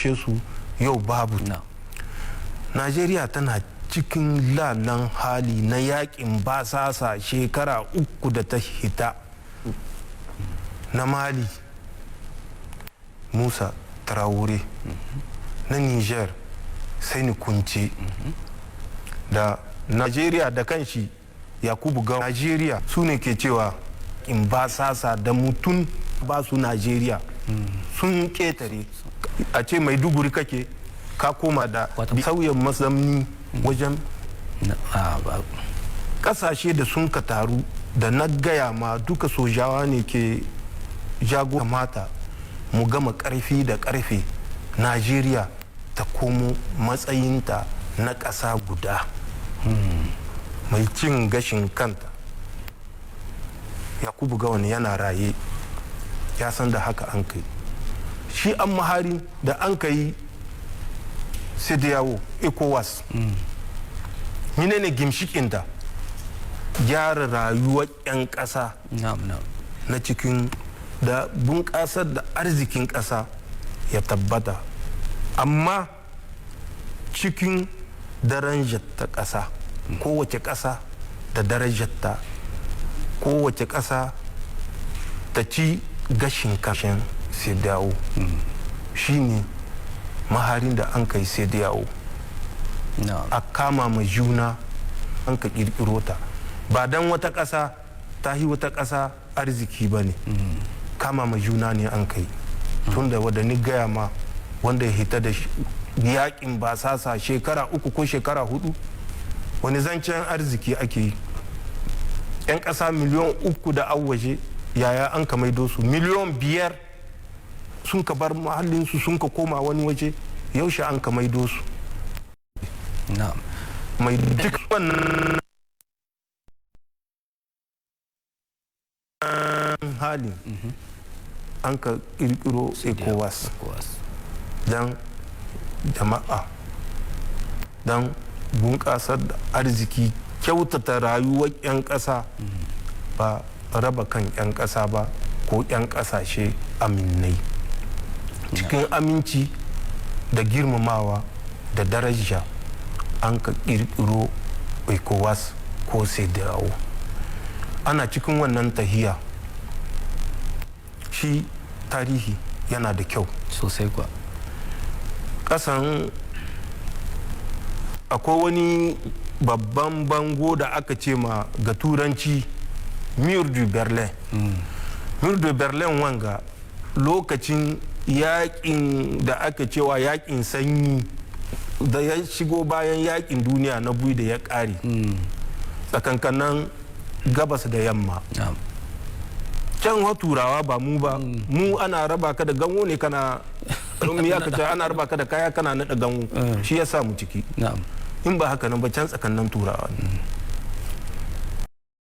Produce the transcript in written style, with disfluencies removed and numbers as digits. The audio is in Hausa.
maishe su yau babu. Najeriya tana cikin lalan hali na yakin basasa shekara 3 da ta hita na Mali, Musa Traore, na Niger, Seyni Kountché, da Najeriya da kanshi Yakubu Gowon. Najeriya su ne ke cewa in basasa da mutum ba su Najeriya sun ketare a ce Maiduguri kake ka koma da sauyin mazamni wajen kasashe da sun ka taru da na gaya ma duka sojawa ne ke jago. Kamata mu gama karfi da karfe, Najeriya ta komo matsayinta na ƙasa guda mai cin gashin kanta. Yakubu Gowon yana raye, ya san da haka an kai shi an mahari da an kai CEDEAO, ECOWAS. Menene gimshikinta? Gyara rayuwar 'yan ƙasa na cikin da bunƙasar da arzikin ƙasa ya tabbata, amma cikin darajarta ƙasa, kowace ƙasa da darajarta, kowace ƙasa ta ci gashin kashin CEDEAO. Shine maharin da an kai CEDEAO, a kama ma juna an ka kirkiro ta, ba don wata ƙasa ta yi wata ƙasa arziki ba ne, kama ma juna ne an kai. Tun da wadda ni gaya ma, wanda ya hita da yakin basasa shekara 3 ko shekara 4, wani zancen arziki ake yi? 'Yan ƙasa miliyan 3 da waje, yaya an ka maido su? Miliyan 5 sun ka bar mahallinsu sun ka koma wani waje, yaushe an ka maido su? Mai duk wannan halin an ka kirkiro ECOWAS don jama'a, don bunƙasar da arziki, kyautata rayuwar 'yan ƙasa, ba raba kan 'yan ƙasa ba ko 'yan ƙasashe aminai cikin aminci da girmamawa da daraja an ka ƙirƙiro ECOWAS ko CEDEAO. Ana cikin wannan tahiya. Shi tarihi yana da kyau. Sosai kuwa. Kasan akwai wani babban bango da aka ce ma ga Turanci Mur de Berlin. Mur de Berlin wanga, lokacin yakin da aka cewa yakin sanyi da ya shigo bayan yakin duniya na biyu da ya kare, tsakankanan gabas da yamma, can wa Turawa, ba mu ba. Mu ana raba ka da ganwo ne, kana ya ka ce ana raba ka da kaya kana naɗa ganwo, shi ya sa mu ciki. In ba haka nan ba, can tsakannin Turawa ne.